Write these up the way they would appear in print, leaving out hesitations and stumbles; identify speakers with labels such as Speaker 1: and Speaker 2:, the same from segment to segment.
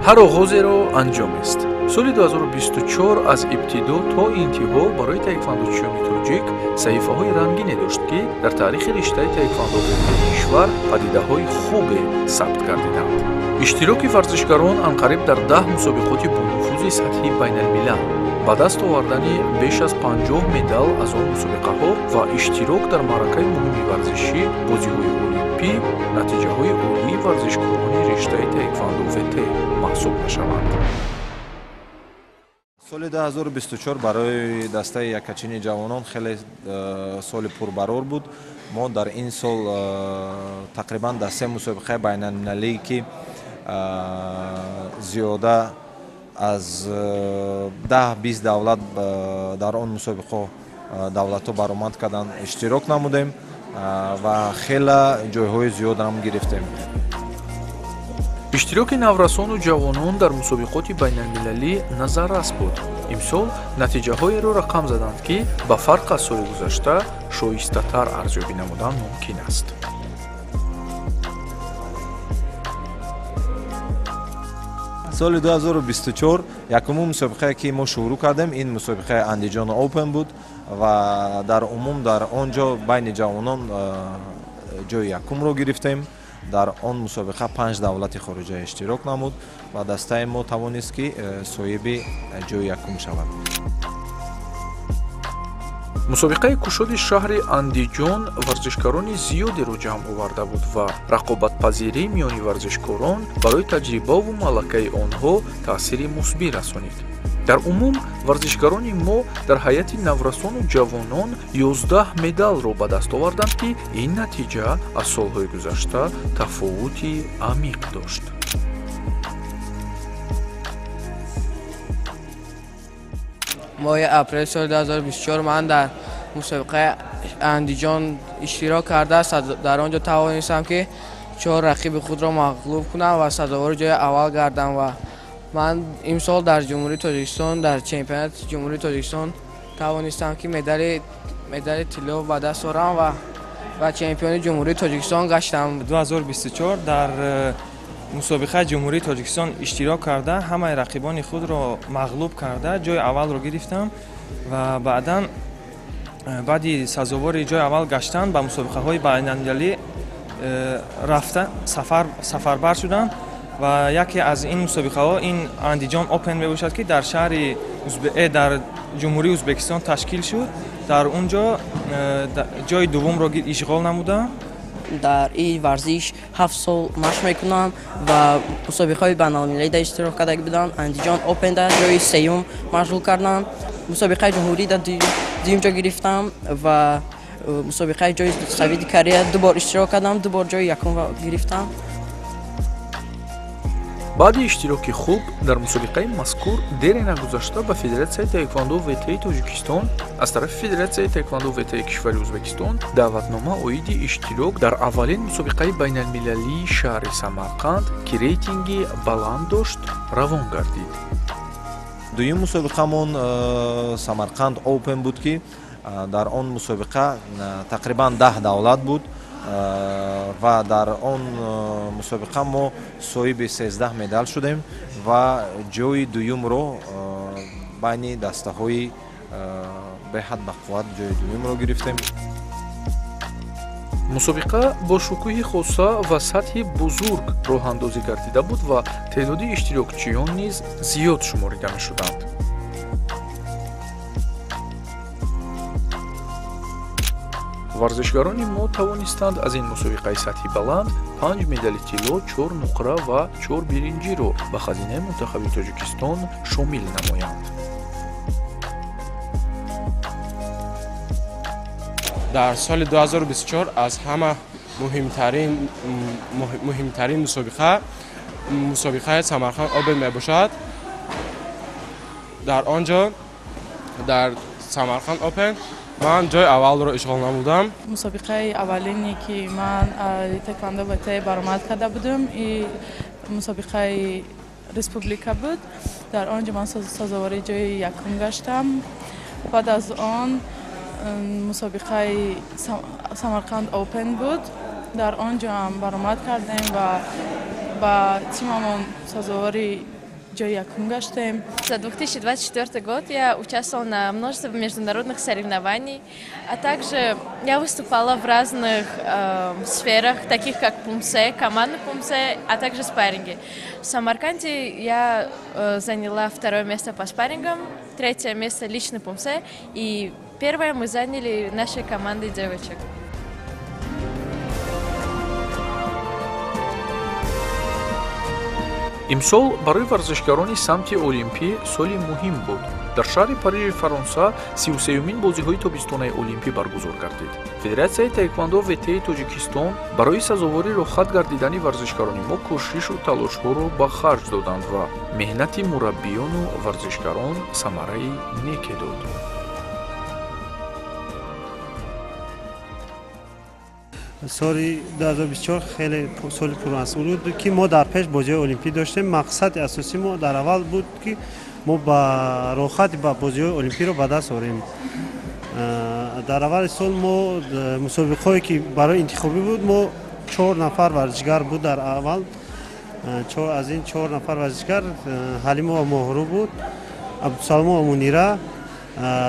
Speaker 1: Ҳар оғозеро анҷомест. Соли 2024 аз ибтидо то интиҳо барои таеквондочиёни тоҷик саҳифаҳои рангине дошт, ки дар таърихи риштаи таеквондо ВТ кишвар падидаҳои хубе сабт гардиданд. Иштироки варзишгарон анқариб дар 10 мусобиқоти бонуфузи сатҳи байналмилал, ба даст овардани беш аз 50 медал аз он мусобиқаҳо ва иштирок дар маъракаи муҳими варзишӣ бозиҳои олимпӣ натиҷаҳои олии варзишкорони риштаи таеквондо ВТ маҳсуб мешаванд.
Speaker 2: Соли 2024 барои дастаи якачини ҷавонон хеле соли пурбарор буд. Мо дар ин сол тақрибан дар 3 мусобиқаи байналмилалӣ, ки зиёда аз 10-20 давлат дар он мусобиқаҳо давлатҳо баромад карданд, иштирок намудем ва хеле ҷойҳои зиёдам гирифтем.
Speaker 1: Иштироки наврасону ҷавонон дар мусобиқоти байналмилалӣ назаррас буд. Имсол натиҷаҳоеро рақам заданд, ки ба фарқ аз соли гузашта шоистатар арзёбӣ намудан мумкин аст.
Speaker 2: Соли 2024 якумин мусобиқае, ки мо шурӯъ кардем, ин мусобиқаи Андиҷон Open буд ва дар умум дар он ҷо байни ҷавонон ҷои якумро гирифтем. Дар он мусобиқа 5 давлати хориҷа иштирок намуд ва дастаи мо тавонист, ки соҳиби ҷои якум шавад.
Speaker 1: Мусобиқаи кушоди шаҳри Андиҷон варзишгарони зиёдеро ҷамъ оварда буд ва рақобатпазирӣ миёни варзишкорон барои таҷрибаву малакаи онҳо таъсири мусбӣ расонид. Дар умум варзишгарони мо дар ҳайати наврасону ҷавонон 11 медалро ба даст оварданд, ки ин натиҷа аз солҳои гузашта тафовути амиқ дошт.
Speaker 3: Моҳи апрели соли 2024 ман дар мусобиқаи Андиҷон иштирок карда, дар он ҷо тавонистам, ки 4 рақиби худро мағлуб кунам ва сазовори ҷои аввал гардам. Ва ман имсол дар Ҷумҳурии Тоҷикистон, дар чемпионати Ҷумҳурии Тоҷикистон тавонистам, ки медали тилло ба даст орам ва чемпиони Ҷумҳурии Тоҷикистон гаштам.
Speaker 4: 2024 дар мусобиқаи Ҷумҳурии Тоҷикистон иштирок карда, ҳамаи рақибони худро мағлуб карда, ҷои аввалро гирифтам ва баъдан баъди сазовори ҷои аввал гаштан ба мусобиқаҳои байналмилалӣ рафта сафарбар шудам ва яке аз ин мусобиқаҳо ин Андиҷон Open мебошад, ки дар шаҳри дар Ҷумҳурии Ӯзбекистон ташкил шуд. Дар он ҷо ҷои дуввумро ишғол намудам.
Speaker 5: Дар ин варзиш 7 сол машқ мекунам ва мусобиқаҳои байналмилалӣ дар иштирок карда будам. Андиҷон Open дар ҷои сеюм машғул кардам. Мусобиқаи ҷумҳурӣ дар дуюм ҷо гирифтам ва мусобиқаи ҷои Совети Корея 2 бор иштирок кардам, 2 бор ҷои якум гирифтам.
Speaker 1: Баъди иштироки хуб дар мусобиқаи мазкур дере нагузашта ба Федератсияи таеквондо ВТ Тоҷикистон аз тарафи Федератсияи таеквондо ВТ кишвари Ӯзбекистон даъватнома оиди иштирок дар аввалин мусобиқаи байналмилалии шаҳри Самарқанд, ки рейтинги баланд дошт, равон гардид.
Speaker 2: Дуюм мусобиқамон Самарқанд Open буд, ки дар он мусобиқа тақрибан 10 давлат буд ва дар он мусобиқа мо соҳиби 13 медал шудем ва ҷои дуюмро байни дастаҳои беҳад бақувват ҷои дуюмро гирифтем.
Speaker 1: Мусобиқа бо шукӯҳи хоса ва сатҳи бузург роҳандозӣ гардида буд ва теъдоди иштирокчиён низ зиёд шуморида мешуданд. Варзишгарони мо тавонистанд аз ин мусобиқаи сатҳи баланд 5 медали тилло, 4 нуқра ва 4 биринҷиро ба хазинаи мунтахаби Тоҷикистон шомил намоянд.
Speaker 6: Дар соли 2024 аз ҳама муҳимтарин мусобиқаи Самарқанд Open мебошад. Дар он ҷо дар Самарқанд Open ман ҷои аввалро ишғол намудам.
Speaker 7: Мусобиқаи аввалине, ки ман таеквондо ВТ баромад карда будам, и мусобиқаи республика буд. Дар он ҷо ман сазовори ҷои якум гаштам. Баъд аз он мусобиқаи Самарқанд Open буд. Дар он ҷо ҳам баромад кардем ва Ба тимамон сазовори ҷои якум гаштем.
Speaker 8: За 2024 год я участвовала на множестве международных соревнований, а также я выступала в разных сферах, таких как пумсе, командный пумсе, а также спарринги. В Самарканде я заняла второе место по спаррингам, третье место личный пумсе, и первое мы заняли нашей командой девочек.
Speaker 1: Имсол барои варзишгарони самти олимпӣ соли муҳим буд. Дар шаҳри Парижи Фаронса 33-юмин бозиҳои тобистонаи олимпӣ баргузор гардид. Федератсияи таеквондо ВТ Тоҷикистон барои сазовори роҳхат гардидани варзишгарони мо кӯшишу талошҳоро ба харҷ доданд ва меҳнати мураббиёну варзишгарон самараи неке дод.
Speaker 9: Соли 2024 хеле соли пурмасъул буд, ки мо дар пеш бозиҳои олимпӣ доштем. Мақсади асосии мо дар аввал буд, ки мо ба роҳхати ба бозиҳои олимпиро ба даст орем. Дар аввали сол мо мусобиқаҳое ки барои интихобӣ буд, мо 4 нафар варзишгар буд дар аввал. Аз ин 4 нафар варзишгар Ҳалимова Моҳрӯ буд, Абдусаломова Мунира,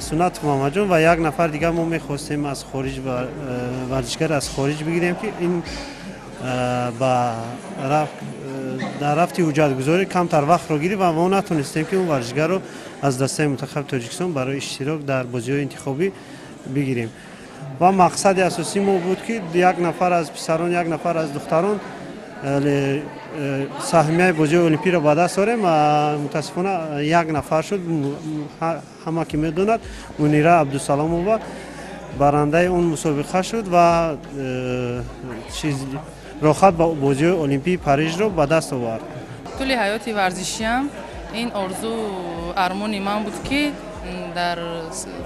Speaker 9: Сунатов Муҳаммадҷон ва як нафар дигар мо мехостем аз хориҷ варзишгар аз хориҷ бигирем, ки ин дар рафти ҳуҷҷатгузорӣ камтар вақтро гирифт ва мо натонистем, ки он варзишгарро аз дастаи мунтахаби Тоҷикистон барои иштирок дар бозиҳои интихобӣ бигирем. Ва мақсади асосии мо буд, ки як нафар аз писарон, як нафар аз духтарон саҳмияи бозиҳои олимпиро ба даст орем. Мутаассифона як нафар шуд, ҳама ки медонад, Мунира Абдусаломова барандаи он мусобиқа шуд ва роҳхат ба бозиҳои олимпии Парижро ба даст овард.
Speaker 10: Тӯли ҳаёти варзишиам ин орзу армони ман буд, ки дар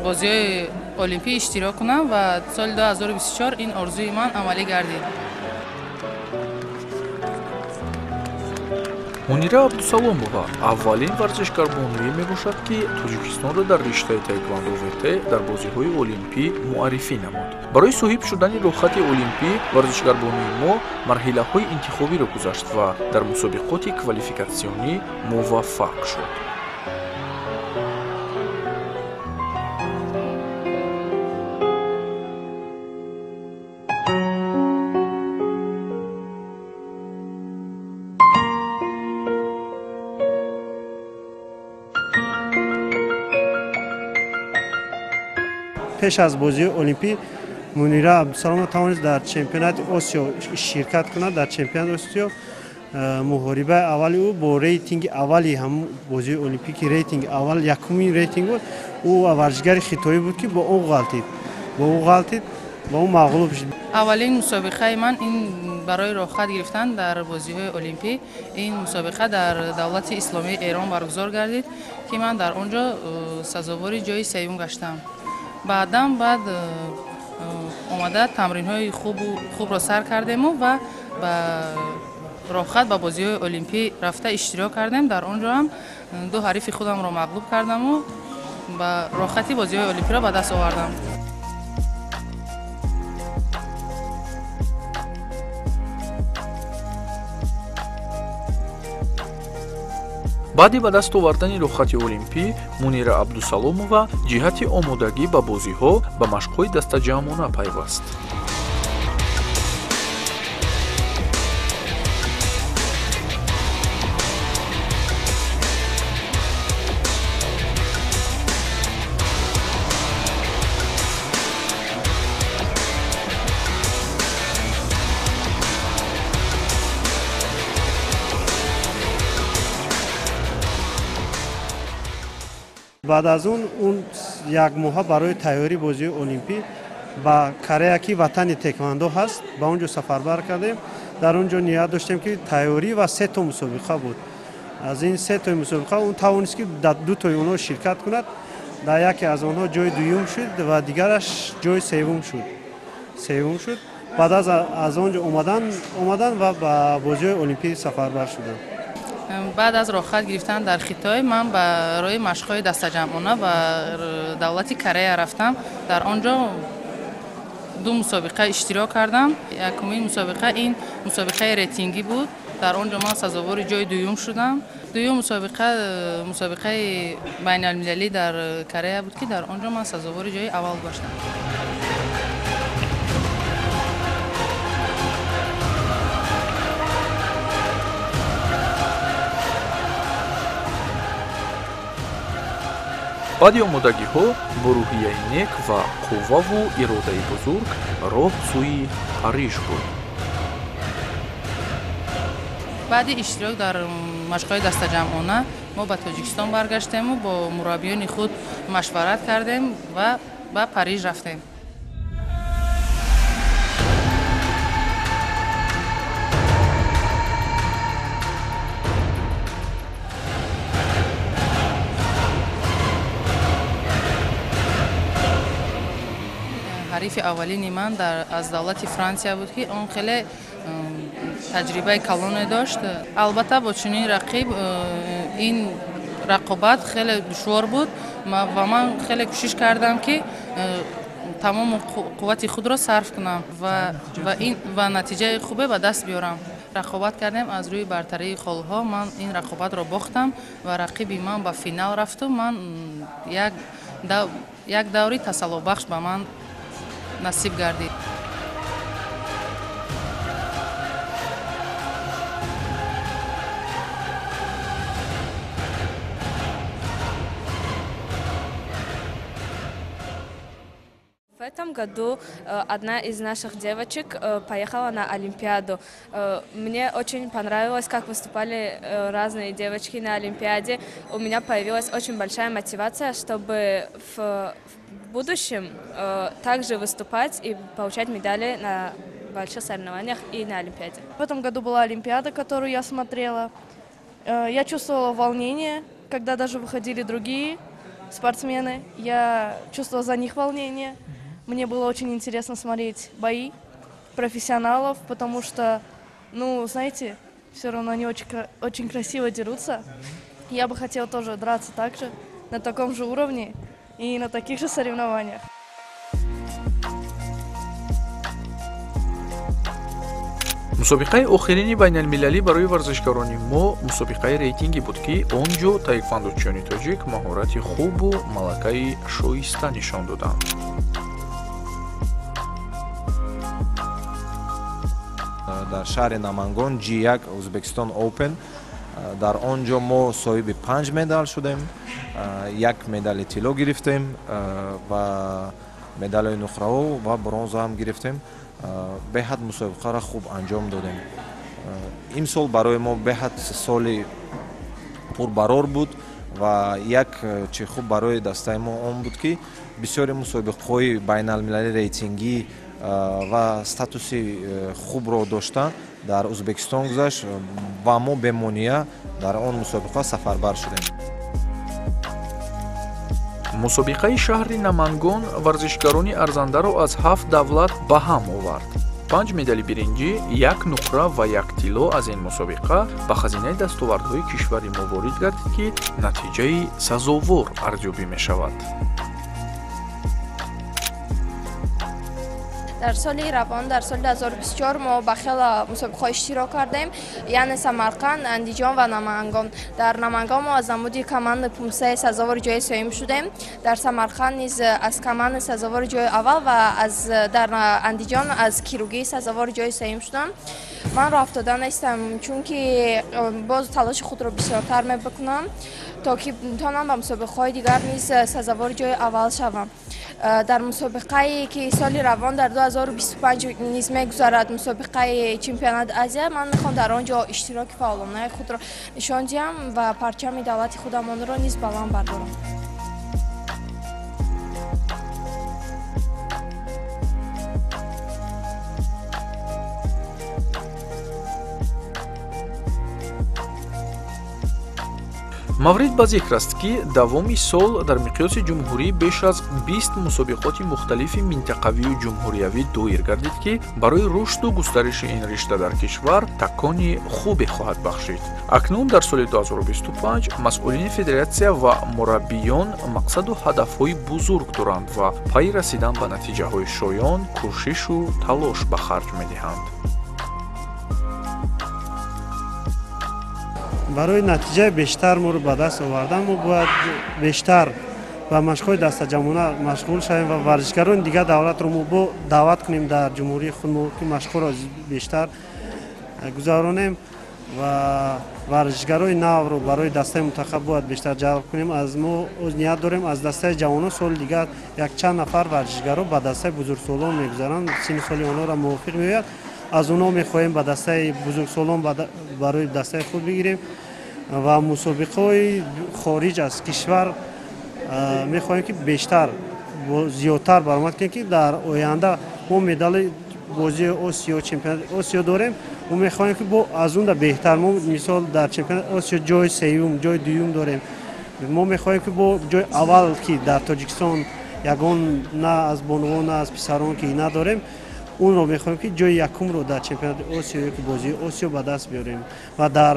Speaker 10: бозиҳои олимпӣ иштирок кунам ва соли 2024 ин орзуи ман амалӣ гардид.
Speaker 1: Мунира Абдусаломова аввалин варзишгарбонуе мебошад, ки Тоҷикистонро дар риштаи таеквондо ВТ дар бозиҳои олимпӣ муаррифӣ намуд. Барои соҳиб шудани роҳхати олимпӣ варзишгарбонуи мо марҳилаҳои интихобиро гузашт ва дар мусобиқоти квалификатсионӣ муваффақ шуд.
Speaker 9: Пеш аз бозиҳои олимпӣ Мунира Абдусаломова тавонист дар чемпионати Осиё ширкат кунад. Дар чемпионати Осиё муҳорибаи аввали ӯ бо рейтинги аввали ҳамун бозиҳои олимпӣ, ки рейтинги аввал якумин рейтинг буд, ӯ варзишгари хитоӣ буд, ки бо ӯ ғалтид, ба ӯ мағлуб шуд.
Speaker 10: Аввалин мусобиқаи ман ин барои роҳхат гирифтан дар бозиҳои олимпӣ, ин мусобиқа дар давлати исломии Эрон баргузор гардид, ки ман дар он ҷо сазовори ҷои сеюм гаштам. Баъдан баъд омада тамринҳои хубро сар кардему ва ба роҳхат ба бозиҳои олимпӣ рафта иштирок кардем. Дар он ҷо ҳам ду ҳарифи худамро мағлуб кардаму ба роҳхати бозиҳои олимпиро ба даст овардам.
Speaker 1: Баъди ба даст овардани роҳхати олимпӣ Мунира Абдусаломова ҷиҳати омодагӣ ба бозиҳо ба машқҳои дастаҷамъона пайваст.
Speaker 9: Баъд аз он як моҳа барои тайёрии бозиҳои олимпӣ ба Корея, ки ватани теквондо ҳаст, ба он ҷо сафарбар кардем. Дар он ҷо ният доштем, ки тайёрӣ ва се то мусобиқа буд. Аз ин се тои мусобиқа он тавонист, ки дар ду тои онҳо ширкат кунад. Дар яке аз онҳо ҷои дуюм шуд ва дигараш ҷои севум шуд. Баъд аз он ҷо омадан ва ба бозиҳои олимпӣ сафарбар шуданд.
Speaker 10: Баъд аз роҳхат гирифтан дар Хитой ман барои машқҳои дастаҷамъона ба давлати Корея рафтам. Дар он ҷо ду мусобиқа иштирок кардам. Якумин мусобиқа ин мусобиқаи рейтингӣ буд. Дар он ҷо ман сазовори ҷои дуюм шудам. Дуюм мусобиқа мусобиқаи байналмилалӣ дар Корея буд, ки дар он ҷо ман сазовори ҷои аввал гаштам.
Speaker 1: Баъди омодагиҳо бо рӯҳияи нек ва қувваву иродаи бузург роҳ сӯи Париж буд.
Speaker 10: Баъди иштирок дар машқҳои дастаҷамъона мо ба Тоҷикистон баргаштему бо мураббиёни худ машварат кардем ва ба Париж рафтем. Ҳарифи аввалини ман аз давлати Франсия буд, ки он хеле таҷрибаи калоне дошт. Албатта, бо чунин рақиб ин рақобат хеле душвор буд ва ман хеле кӯшиш кардам, ки тамому қуввати худро сарф кунам ва натиҷаи хубе ба даст биёрам. Рақобат кардем аз рӯи бартарии холҳо. Ман ин рақобатро бохтам ва рақиби ман ба финал рафту ман як даври тасаллобахш ба ман насиб гардид.
Speaker 8: В этом году одна из наших девочек поехала на Олимпиаду. Мне очень понравилось, как выступали разные девочки на Олимпиаде. У меня появилась очень большая мотивация, чтобы в будущем также выступать и получать медали на больших соревнованиях и на Олимпиаде.
Speaker 11: В этом году была Олимпиада, которую я смотрела. Я чувствовала волнение, когда даже выходили другие спортсмены. Я чувствовала за них волнение. Мне было очень интересно смотреть бои профессионалов, потому что, ну, знаете, все равно они очень, очень красиво дерутся. Я бы хотела тоже драться так же, на таком же уровне и на таких же соревнованиях.
Speaker 1: Мусобиқаи охирини байналмилалӣ барои варзишгарони мо мусобиқаи рейтингӣ буд, ки он ҷо таеквондочиёни тоҷик маҳорати хубу малакаи шоиста нишон доданд.
Speaker 2: Дар шаҳри Намангон G1 Ӯзбекистон Open, дар он ҷо мо соҳиби 5 медал шудем, як медали тилло гирифтем ва медалҳои нуқраҳо ва бронза ҳам гирифтем. Беҳад мусобиқаро хуб анҷом додем. Имсол барои мо беҳад соли пурбарор буд ва як чи хуб барои дастаи мо он буд, ки бисёри мусобиқаҳои байналмилалии рейтингӣ ва статуси хубро дошта дар Ӯзбекистон гузашт ва мо бемония дар он мусобиқа сафарбар шудем.
Speaker 1: Мусобиқаи шаҳри Намангон варзишгарони арзандаро аз 7 давлат ба ҳам овард. 5 медали биринҷӣ, як нуқра ва як тилло аз ин мусобиқа ба хазинаи дастовардҳои кишвари мо ворид гардид, ки натиҷаи сазовор арзёбӣ мешавад.
Speaker 12: Дар соли равон, дар соли 2024 мо ба хеле мусобиқаҳо иштирок кардем, яъне Самарқанд, Андиҷон ва Намангон. Дар Намангон мо аз намуди командаи пумсе сазовори ҷои сеюм шудем. Дар Самарқанд низ аз командаи сазовори ҷои аввал ва дар Андиҷон аз киругӣ сазовори ҷои сеюм шудам. Ман роҳ афтода нестам, чунки боз талоши худро бисёртар мебикунам, то ки тавонам ба мусобиқаҳои дигар низ сазовори ҷои аввал шавам. Дар мусобиқае ки соли равон дар 2025 низ мегузарад, мусобиқаи чемпионати Азия, ман мехоҳам дар он ҷо иштироки фаъолонаи худро нишон диҳам ва парчами давлати худамонро низ баланд бардорам.
Speaker 1: Маврид ба зикр аст, ки давоми сол дар миқёси ҷумҳурӣ беш аз 20 мусобиқоти мухталифи минтақавию ҷумҳуриявӣ доир гардид, ки барои рушду густариши ин ришта дар кишвар такони хубе хоҳад бахшид. Акнун дар соли 2025 масъулини федератсия ва мураббиён мақсаду ҳадафҳои бузург доранд ва пайи расидан ба натиҷаҳои шоён кӯшишу талош ба харҷ медиҳанд.
Speaker 9: Барои натиҷаи бештар моро ба даст овардан мо бояд бештар ба машқҳои дастаҷамъона машғул шавем ва варзишгарони дигар давлатро мо бо даъват кунем дар ҷумҳурии худ мо ки машқҳоро бештар гузаронем ва варзишгарои навро барои дастаи мунтахаб бояд бештар ҷалб кунем. Аз мо ният дорем аз дастаи ҷавонон соли дигар якчанд нафар варзишгаро ба дастаи бузургсолон мегузаранд, синни соли онҳоро мувофиқ меояд. Аз онҳо мехоҳем ба дастаи бузургсолон барои дастаи худ бигирем ва мусобиқаҳои хориҷ аз кишвар мехоҳем ки бештар зиёдтар баромад кунем, ки дар оянда мо медали бозии Осиё, чемпионати Осиё дорем. Мо мехоҳем ки бо аз он да беҳтар, мо мисол дар чемпионати Осиё ҷои сеюм, ҷои дуюм дорем. Мо мехоҳем ки бо ҷои аввал, ки дар Тоҷикистон ягон на аз бонувон, на аз писарон ки надорем, онро мехоҳем ки ҷои якумро дар чемпионати Осиё ё ки бозии Осиё ба даст биёрем ва дар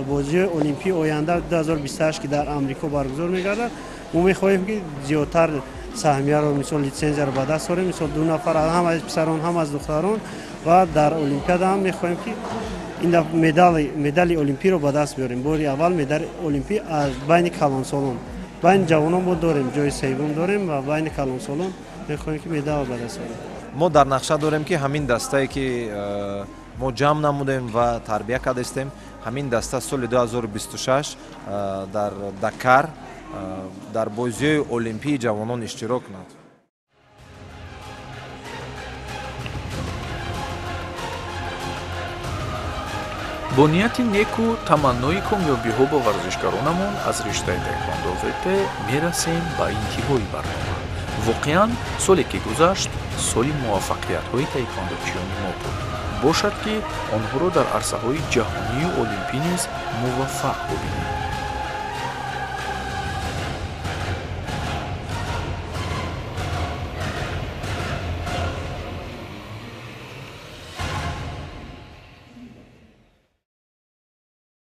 Speaker 9: бозии Олимпии оянда 2028, ки дар Амрико баргузор мегардад, мо мехоҳем ки зиёдтар саҳмияро, мисол литсензияро ба даст орем, мисол 2 нафар ҳам аз писарон, ҳам аз духтарон, ва дар Олимпиада ҳам мехоҳем ки ин медали олимпиро ба даст биёрем. Бори аввал медали олимпӣ аз байни калонсолон, байни ҷавонон мо дорем, ҷои севум дорем ва байни калонсолон мехоҳем ки медал ба даст орем.
Speaker 2: Мо дар нақша дорем ки ҳамин дастае ки мо ҷамъ намудем ва тарбия кардастем, ҳамин даста соли 2026 дар Дакар дар бозиҳои олимпии ҷавонон иштирок кунад.
Speaker 1: Бо нияти неку таманнои комёбиҳо бо варзишгаронамон аз риштаи таеквондо ВТ мерасем ба интиҳои барнома. Воқеан соле ки гузашт соли муваффақиятҳои таеквондочиёни мо буд. Бошад ки онҳоро дар арсаҳои ҷаҳонию олимпӣ низ муваффақ бубинем.